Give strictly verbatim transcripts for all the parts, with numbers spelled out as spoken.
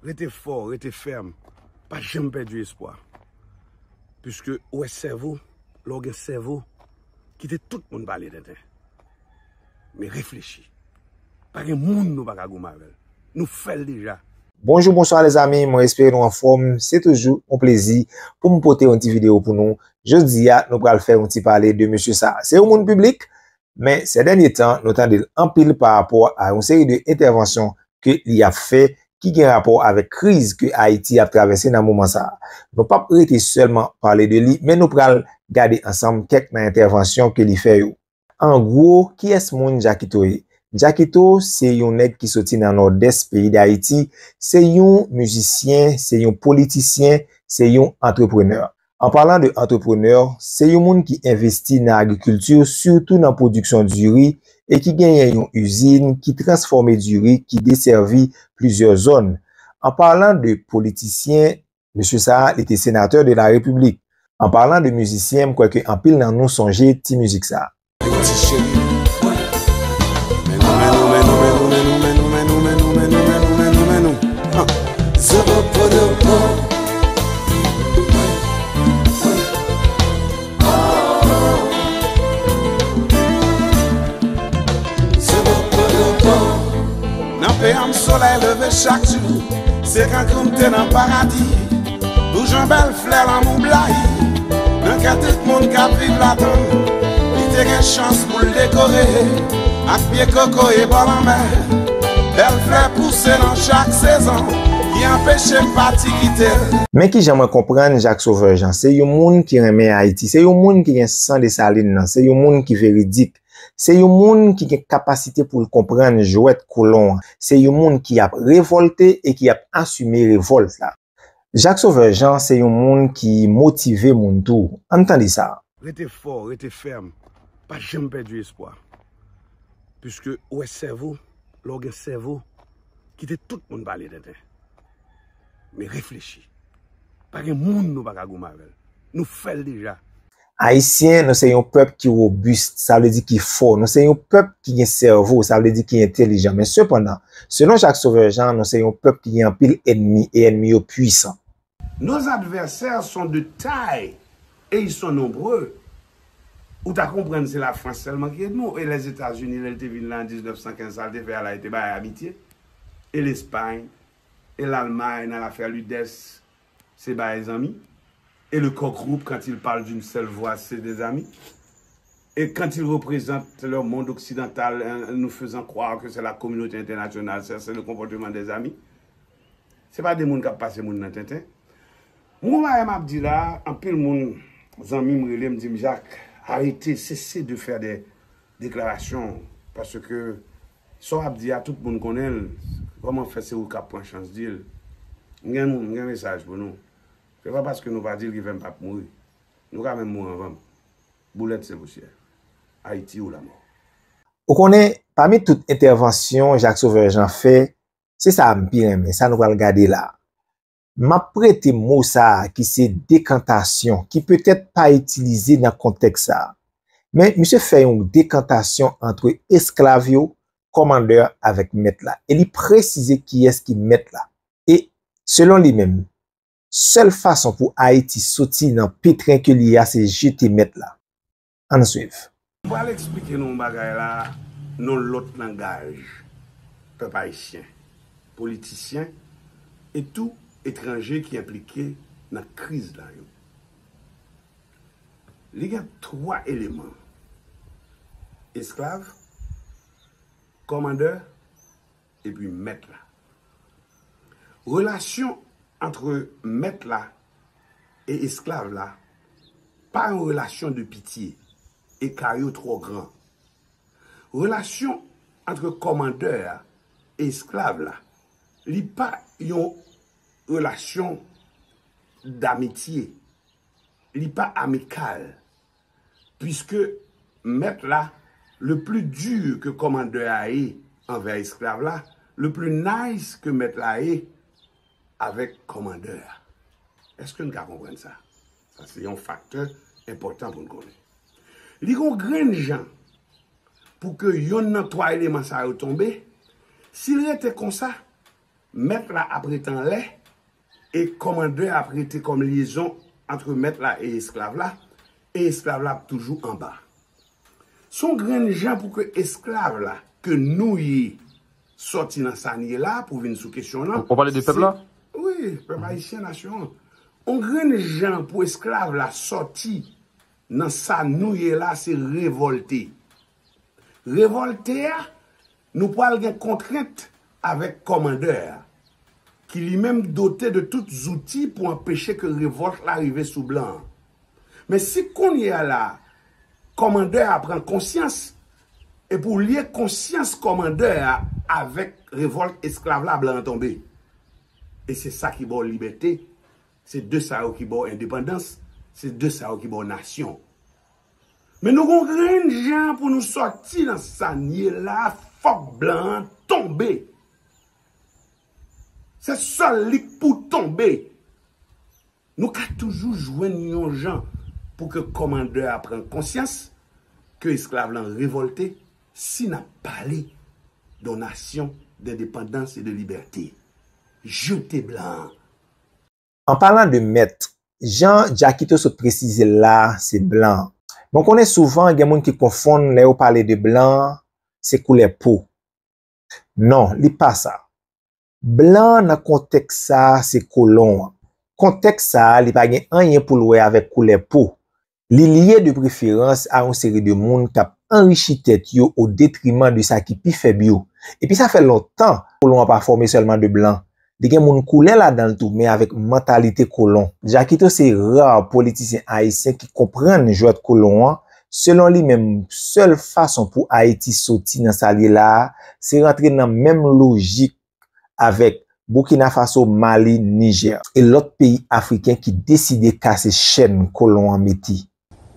Rete fò, rete fèm. Pa janm pèdi espwa. Piske ou wè sèvo, lè w gen sèvo, kite tout moun pale tenten. Men reflechi. Pa gen moun nou pa ka goumen avè l. Nou fè l deja. Bonjou, bonswa lèzanmi, mwen espere nou anfòm. Se toujou yon plezi pou m pote yon ti videyo pou nou. Jodi a, nou pral fè yon ti pale de mesye sa. Se yon moun piblik, men sè dènye tan, nou tande l anpil pa rapò a yon seri de entèvansyon ke li ap fè ki gen rapò avèk kriz ke Ayiti ap travèse nan moman sa a. Nou p ap rete sèlman pale de li, men nou pral gade ansanm kèk nan entèvansyon ke li fè yo. An gwo, kiyès moun Jackito ye? Jackito se yon nèg ki soti nan Nòdès peyi Dayiti, se yon mizisyen, se yon politisyen, se yon antreprenè. An palan de antreprenè, se yon moun ki envesti nan agrikilti, sitou nan pwodiksyon diri, e ki genyen yon izin ki transfòme diri ki desèvi plizyè zòn. An palan de politisyen, mesye sa a, li te senatè de la Repiblik. An palan de mizisyen, m kwè ke anpil nan nou sonje ti mizik sa a. Ti cheri, men nou, men nou, men nou, men nou, men nou, men nou, men nou, men nou, men nou, men nou, men nou, men nou, men nou. Zobopodopo. Zobopodopo. Nan peyi m solèy leve chak jou. Se kankou m te nan paradi. Ou jwenn bèl flè lanmou blayi. Nan kè tout moun k ap viv ladan l. Li te gen chans pou l dekore ak pye kokoye bò lanmè. Bèl flè pouse nan chak sezon. Ki anpeche m pati kite l. Men kijan mwen konprann Jacques Sauveur Jean. Se yon moun ki renmen Ayiti. Se yon moun ki gen san Desalin nan. Se yon moun ki veridik. Se yon moun ki gen kapasite pou l konprann jwèt kolon an. Se yon moun ki ap revòlte e ki ap asime revòlt la. Jacques Sauveur Jean se yon moun ki motive moun tou. Ann tande sa. Rete fò, rete fèm. Pa janm pèdi espwa. Piske ou wè sèvo, lè w gen sèvo, kite tout moun pale tenten. Men reflechi. Pa gen moun nou pa ka goumen avè l. Nou fè l deja. Ayisyen, nou se yon pèp ki wobis, sa vle di ki fò. Nou se yon pèp ki gen sèvo, sa vle di ki entelijan. Men sepandan, selon Jacques Sauveur Jean, nou se yon pèp ki gen anpil ènmi, e ènmi yo pwisan. Nos adversaires sont de taille et ils sont nombreux. Ou ta konprann se Lafrans sèlman ki ènmi w, e Lèzetazini, lè l te vin la an diznèf san kenz, sa l te fè a la, li te bay amitye, e Lespay, e Lalmay nan lafè Ludès, se bay zanmi. Et le coq groupe, quand il parle d'une seule voix, c'est des amis. Et quand il représente le monde occidental en nous faisant croire que c'est la communauté internationale, ça c'est le comportement des amis. Se pa de moun k ap pase moun nan tenten. Mwen, bagay m ap di la, anpil moun, zanmi m rele m, di m, Jacques, arrêtez, cessez de faire des déclarations, parce que sa w ap di a, tout moun konnen l. Kòman fè se ou k ap pran chans di l? M gen, m gen mesaj pou nou. Se pa paske nou pa di l ki fè m p ap mouri. Nou ka menm mouri anvan m. Boulèt se pousyè. Ayiti ou lamò. Ou konnen, pami tout entèvansyon Jacques Sauveur Jean fè, se sa a m pi renmen, sa nou pral gade la a. M ap prete mo sa a ki se dekantasyon, ki petèt pa itilize nan kontèks sa a. Men misye fè yon dekantasyon ant esklav yo, kòmandè avèk mèt la. E li presize kiyès ki mèt la. E, selon li menm, sèl fason pou Ayiti soti nan petren ke li ye a, se jete mèt la. Ann swiv. M pral eksplike nou yon bagay la nan yon lòt langaj, pèp ayisyen, politisyen e tou etranje ki enplike nan kriz la yo. Li gen twa eleman, esklav, kòmandè epi mèt la. Relasyon ant mèt la e esklav la pa yon relasyon de pitye, eka yo twò gran. Relasyon ant kòmandè a e esklav la, li pa yon relasyon damitye, li pa amikal, puiske mèt la, le pli di ke kòmandè a ye anvè esklav la, le pli nice ke mèt la ye avèk kòmandè a. Èske n ka konprann sa? Sa se yon faktè enpòtan pou n konnen. Li gon grenn jan pou ke yonn nan twa eleman sa yo tonbe, si l rete konsa, mèt la ap rete anlè, e kòmandè a ap rete kòm lyezon ant mèt la e esklav la, e esklav la ap toujou anba. Se yon grenn jan pou ke esklav la, ke nou ye, sòti nan sa n ye la, pou vin sou kesyon lan. Ou pale de pèp la? Wi, pèp ayisyen, nasyon an. Yon grenn jan pou esklav la sòti nan sa nou ye la, se revòlte. Revòlte a, nou pral gen kontrent avèk kòmandè a, ki li menm dote de tout zouti pou anpeche ke revòlt la rive sou blan an. Men si kounye a la, kòmandè a pran konsyans, e pou lye konsyans kòmandè a avèk revòlt esklav la, blan an tonbe. E se sa ki ba w libète, se de sa yo ki ba w endepandans, se de sa yo ki ba w nasyon. Men nou gon grenn jan pou nou sòti nan sa n ye la, fòk blan an tonbe. Se sèl li k pou tonbe. Nou ka toujou jwenn yon jan pou ke kòmandè a pran konsyans ke esklav lan revòlte si n ap pale de yon nasyon dendepandans e de libète. Jete blan an. An palan de mèt, jan Jackito sot presize l la, se blan an. Mwen konnen souvan gen moun ki konfonn lè yo pale de blan an, se koulè po. Non, li pa sa. Blan an nan kontèks sa a se kolon an. Kontèks sa a li pa gen anyen pou l wè avèk koulè po. Li lye de preferans a yon seri de moun k ap anrichi tèt yo odetriman de sa ki pi fèb yo. Epi sa fè lontan kolon an pa fòme sèlman de blan. Li gen moun koulè ladan l tou, men avèk mantalite kolon. Jakito se ra politisyen ayisyen ki konprann jwèt kolon an. Selon li menm, sèl fason pou Ayiti soti nan sa l ye la a, se rantre nan menm lojik avèk Burkina Faso, Mali, Nijè e lòt peyi afriken ki deside kase chèn kolon an mete.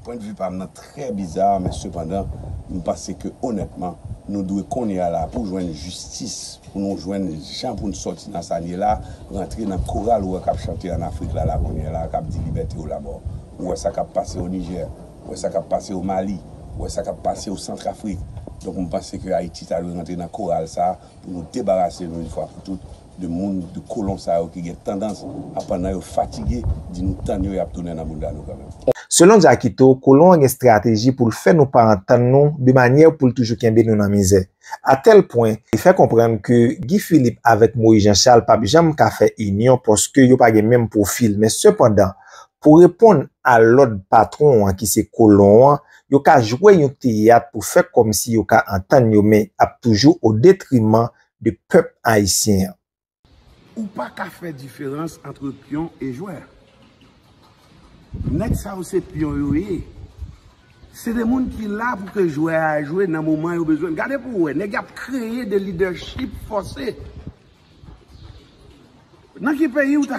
Pwennvi pa m nan trè biza, men sepandan, m panse ke onètman, nou dwe kounye a la pou jwenn jistis, pou nou jwenn jan pou n sòti nan sa n ye la, rantre nan koral ou wè k ap chante ann Afrik la, la kounye a la, k ap di Liberté ou la mort. Ou wè sa k ap pase o Nijè, ou wè sa k ap pase o Mali, ou wè sa k ap pase o Santrafrik. Donk, m panse ke Ayiti ta dwe rantre nan koral sa a, pou nou debarase nou yon fwa pou tout de moun, de kolon sa yo ki gen tandans, a pandan yo fatige, di nou tann yo, y ap tounen nan bounda nou kanmenm. Selon Jakito, kolon an gen estrateji pou l fè nou pa antann nou de manyè pou l toujou kenbe nou nan mizè. Atèl pwen, li fè konprann ke Guy Philippe avèk Moïse Jean Charles p ap janm ka fè inyon paske yo pa gen menm pwofil. Men sepandan, pou reponn a lòd patwon an ki se kolon an, yo ka jwe yon teyat pou fè kòmsi yo ka antann yo men ap toujou o detriman de pèp ayisyen an. Ou pa ka fè diferans ant pyon e jwè. Nèg sa yo se pyon yo ye. Se de moun ki la pou ke jwè a jwe nan moman yo bezwen. Gade pou w wè, nèg y ap kreye de lidèchip fòse. Nan ki peyi ou ta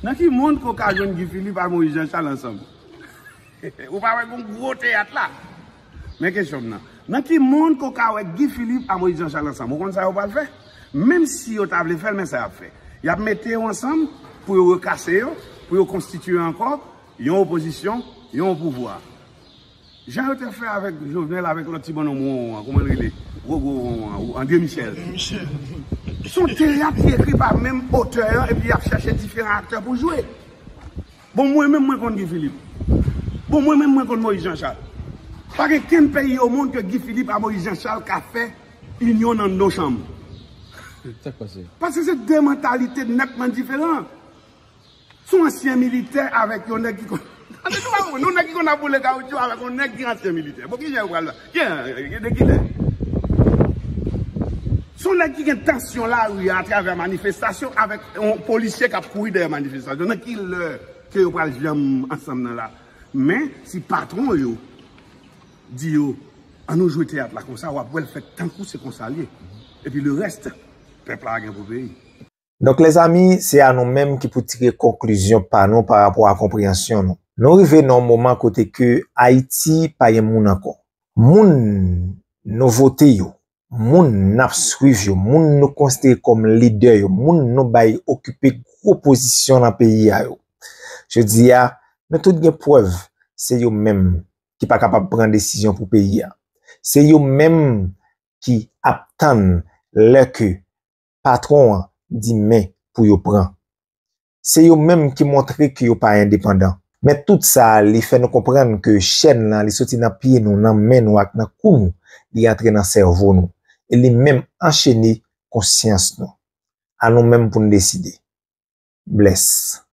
Nan ki mond ke w ka jwenn Guy Philippe a Moïse Jean Charles ansanm? Ou pa wè gon gwo teyat la? Men kesyon m nan. Nan ki mond ke w ka wè Guy Philippe a Moïse Jean Charles ansanm? Ou konn sa yo pral fè? Menm si yo ta vle fè l, men sa y ap fè. Y ap mete yo ansanm pou yo rekase yo, pou yo konstitye ankò yon opozisyon, yon pouvwa. Jan yo te fè avèk Jovenel, avèk lòt ti bonnonm won won an, kòman l rele? Gwo gwo won won an, André Michel. Se yon teyat ki ekri pa menm otè an, epi y ap chèche diferan aktè pou jwe. Bon, mwen menm, mwen konn Guy Philippe. Bon, mwen menm, mwen konn Moïse Jean Charles. Pa gen kenn peyi o mond ke Guy Philippe a Moïse Jean Charles ka fè inyon nan do chanm. Sa k pase? Paske se de mantalite nètman diferan. Se yon ansyen militè avèk yon nèg ki konn. Tande nou pa konprann, yon nèg ki konn ap boule kawotchou avèk yon nèg ki ansyen militè. Bon, kijan yo pral la? Gen, gen de kilè? Se yon nèg ki gen tansyon lari a atravè manifestasyon avèk yon polisye k ap kouri dèyè manifestasyon. Nan ki lè ke yo pral janm ansanm nan la? Men, si patwon yo di yo, ann nou jwe teyat la konsa, w ap wè l fèt tankou se konsa l ye. Epi lerès, pèp la a gen pou peyi. Donk, lèzami, se a nou menm ki pou tire konklizyon pa nou pa rapò a konpreyansyon nou. Nou rive nan yon moman kote ke Ayiti pa gen moun ankò. Moun nou vote yo, moun n ap swiv yo, moun nou konsidere kòm lidè yo, moun nou bay okipe gwo pozisyon nan peyi a yo. Jodi a, nou tout gen prèv se yo menm ki pa kapab pran desizyon pou peyi a. Se yo menm ki ap tann lè ke patwon an di men pou yo pran. Se yo menm ki montre ke yo pa endepandan. Men tout sa, li fè nou konprann ke chèn lan, li soti nan pye nou, nan men nou ak nan kou nou, li antre nan sèvo nou. E li menm anchene konsyans nou. A nou menm pou n deside. Bless.